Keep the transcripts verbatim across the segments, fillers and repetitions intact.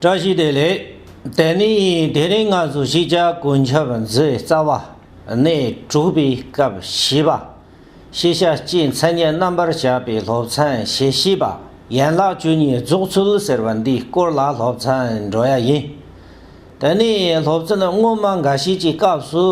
བཀྲ་ཤིས་བདེ་ལེགས། དེ་ནི་དེ་རིང་ང་ཚོ་ཤེས་བྱ་ཀུན་ཁྱབ་མཛོད་རྩ་བ་གནས་དྲུག་པའི་སྐབས་བཞི་པ། ཤེས་བྱ་སྤྱིའི་མཚན་ཉིད་རྣམ་པར་དཔྱད་པའི་སློབ་ཚན་ཞེ་བཞི་པ། ཡན་ལག་བཅུ་གཉིས་རྫོགས་ཚུལ་ཟེར་བ་འདིའི་སྐོར་ལ་སློབ་ཚན་འགྲོ་ཡ་ཡིན། དེ་ནི་སློབ་ཚན་སྔོན་མ་འགའ་ཞིག་གི་སྐབས་སུ།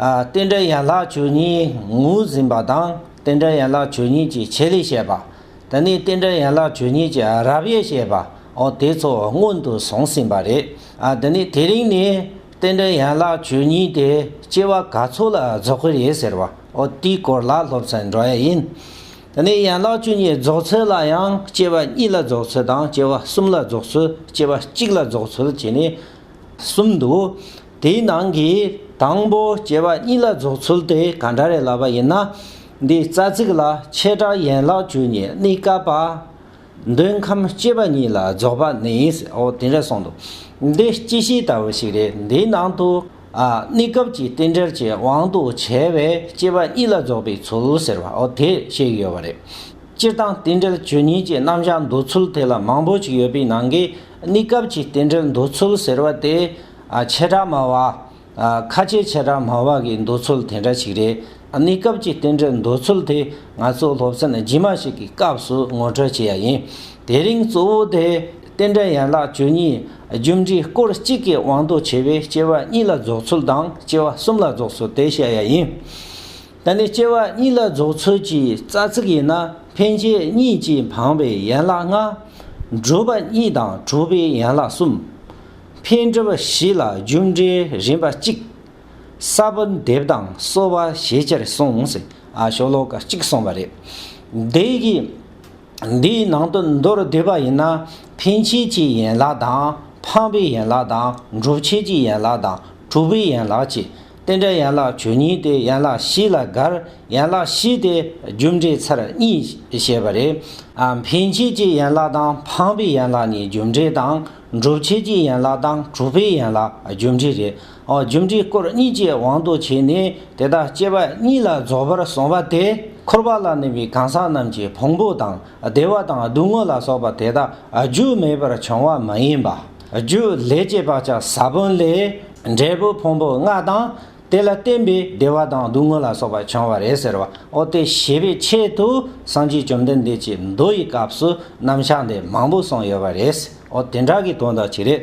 ཨ། རྟེན་འབྲེལ་ཡན་ལག་བཅུ་གཉིས་ངོས་ཟིན་པ་དང་རྟེན་འབྲེལ་ཡན་ལག་བཅུ་གཉིས་ཀྱི་ཆེད་ལས་བཤད་པ། དེ་ནས་རྟེན་འབྲེལ་ཡན་ལག་བཅུ་གཉིས་ཀྱི་རབ་དབྱེ་བཤད་པ། འོ་དེ་ཚོ་སྔོན་དུ་སོང་ཟིན་པ་རེད། ཨ། དེ་ནས་དེ་རིང་ནི་རྟེན་འབྲེལ་ཡན་ལག་བཅུ་གཉིས་དེ་སྐྱེ་བ་ག་ཚོད་ལ་རྫོགས་ཀྱི་རེད་ཟེར་བ། འོ་དེའི་སྐོར་ལ་སློབ་ཚན་འགྲོ་ཡ་ཡིན། དེ་ནས་ཡན་ལག་བཅུ་གཉིས་རྫོགས་ཚུལ་ལ་ཡང་སྐྱེ་བ་གཉིས་ལ་རྫོགས་ཚུལ་དང་སྐྱེ་བ་གསུམ་ལ་རྫོགས་ཚུལ། སྐྱེ་བ་གཅིག་ལ་རྫོགས་ཚུལ་བྱས་ནས་གསུམ་འདུག་དེའི་ནང་གི་དང་པོ་སྐྱེ་བ་གཉིས་ལ་རྫོགས་ཚུལ་དེ་ག་འདྲ་རེད་ལབ་པ་ཡིན་ན། འདིའི་རྩ་ཚིག་ལ་བྱེ་བྲག་ཡན་ལག་བཅུ་གཉིས་གནས་སྐབས་པ། འདོད་ཁམས་སྐྱེ་བ་གཉིས་ལ་རྫོགས་པ་ནི། འོ་དེ་འདྲ་གསུངས་འདུག་འདི་སྤྱི་བཤད་ལྟ་བུ་ཞིག་རེད། འདིའི་ནང་དུ། ཨ། གནས་སྐབས་ཀྱི་རྟེན་འབྲེལ་གྱི་དབང་དུ་བྱས་པའི་སྐྱེ་བ་གཉིས་ལ་རྫོགས་པའི་ཚུལ་ཟེར་བ། འོ་དེ་བཤད་ཀྱི་ཡོད་པ་རེད། སྤྱིར་བཏང་རྟེན་འབྲེལ་བཅུ་གཉིས་ཀྱི་རྣམ་གཞག་འདོད་ཚུལ་དེ་ལ་མང་པོ་ཞིག་ཡོད་པའི་ནང་གི་གནས་སྐབས་ཀྱི་རྟེན་འབྲེལ་འདོད་ཚུལ་ཟེར་བ་དེ། ཨ། བྱེ་བྲག་སྨྲ་བ། ཨ། ཁ་ཆེ་བྱེ་བྲག་སྨྲ་བ་གི་འདོད་ཚུལ་དེ་འདྲ་ཞིག་རེད། གནས་སྐབས་ཀྱི་རྟེན་འབྲེལ་འདོད་ཚུལ་དེ་ང་ཚོ་སློབ་ཚན་རྗེས་མ་ཞིག་གི་སྐབས་སུ་ངོ་སྤྲོད་བྱེད་ཡ་ཡིན། དེ་རིང་གཙོ་བོ་དེ་རྟེན་འབྲེལ་ཡན་ལག་བཅུ་གཉིས་རྒྱུ་འབྲས་སྐོར་གཅིག་གི་དབང་དུ་བྱས་པའི་སྐྱེ་བ་གཉིས་ལ་རྫོགས་ཚུལ་དང་སྐྱེ་བ་གསུམ་ལ་རྫོགས་ཚུལ་དེ་བཤད་ཡ་ཡིན། ད་ནི་སྐྱེ་བ་གཉིས་ལ་རྫོགས་ཚུལ་གྱི་རྩ་ཚིག་ཡིན་ན། འཕེན་བྱེད་གཉིས་ཀྱིས་འཕངས་པའི་ཡན་ལག་ལྔ། སྒྲུབ་པ་གཉིས་དང་གྲུབ་པའི་ཡན་ལག་གསུམ། འཕེན་སྒྲུབ་བཞི་ལ་རྒྱུ་འབྲས་རིམ་པ་གཅིག། ས་བོན་འདེབས་དང་གསོ་བ་ཞེས་བྱར་གསུངས་ཟེར། ཨ། ཤོ་ལོ་ཀ་གཅིག་གསུངས་པ་རེད། འདི་གི་འདིའི་ནང་དུ་མདོར་བསྡུས་པ་ཡིན་ན། འཕེན་བྱེད་ཀྱི་ཡན་ལག་དང་འཕངས་པའི་ཡན་ལག་དང་སྒྲུབ་བྱེད་ཀྱི་ཡན་ལག་དང་གྲུབ་པའི་ཡན་ལག་བཅས། རྟེན་འབྲེལ་ཡན་ལག་བཅུ་གཉིས་དེ་ཡན་ལག་བཞི་ལ་བགར། ཡན་ལག་བཞི་དེ་རྒྱུ་འབྲས་ཚར་གཉིས་བཤད་པ་རེད། ཨ། འཕེན་བྱེད་ཀྱི་ཡན་ལག་དང་འཕངས་པའི་ཡན་ལག་གཉིས་རྒྱུ་འབྲས་དང་། སྒྲུབ་བྱེད་ཀྱི་ཡན་ལག་དང་གྲུབ་པའི་ཡན་ལག་རྒྱུ་འབྲས་རེད། འོ། རྒྱུ་འབྲས་སྐོར་གཉིས་ཀྱི་དབང་དུ་བྱས་ནས་དེ་དག་སྐྱེ་བ་གཉིས་ལ་རྫོགས་པར་གསུངས་པ་དེ། འཁོར་བ་ལ་གནས་པའི་གང་ཟག་རྣམས་ཀྱི་ཕུང་པོ་དང་བདེ་བ་དང་སྡུག་བསྔལ་ལ་སོགས་པ་དེ་དག་རྒྱུ་མེད་པར་བྱུང་བ་མ་ཡིན་པ། རྒྱུ་ལས་སྐྱེས་པ་ཅག་ས་བོན་ལས་འབྲས་བུ་ཕུང་པོ་ལྔ་དང་། དེ་ལ་བརྟེན་པའི་བདེ་བ་དང་སྡུག་བསྔལ་ལ་སོགས་པ་བྱུང་བ་རེད་ཟེར་བ། འོ་དེ་ཞེས་པའི་ཆེད་དུ་སངས་རྒྱས་བཅོམ་ལྡན་འདས་ཀྱིས་མདོ་ཡི་སྐབས་སུ་རྣམ་གཞག་འདི་མང་པོ་གསུངས་ཡོད་པ་རེད། འོ་དེ་འདྲ་གི་དོན་དག་ཅིག་རེད།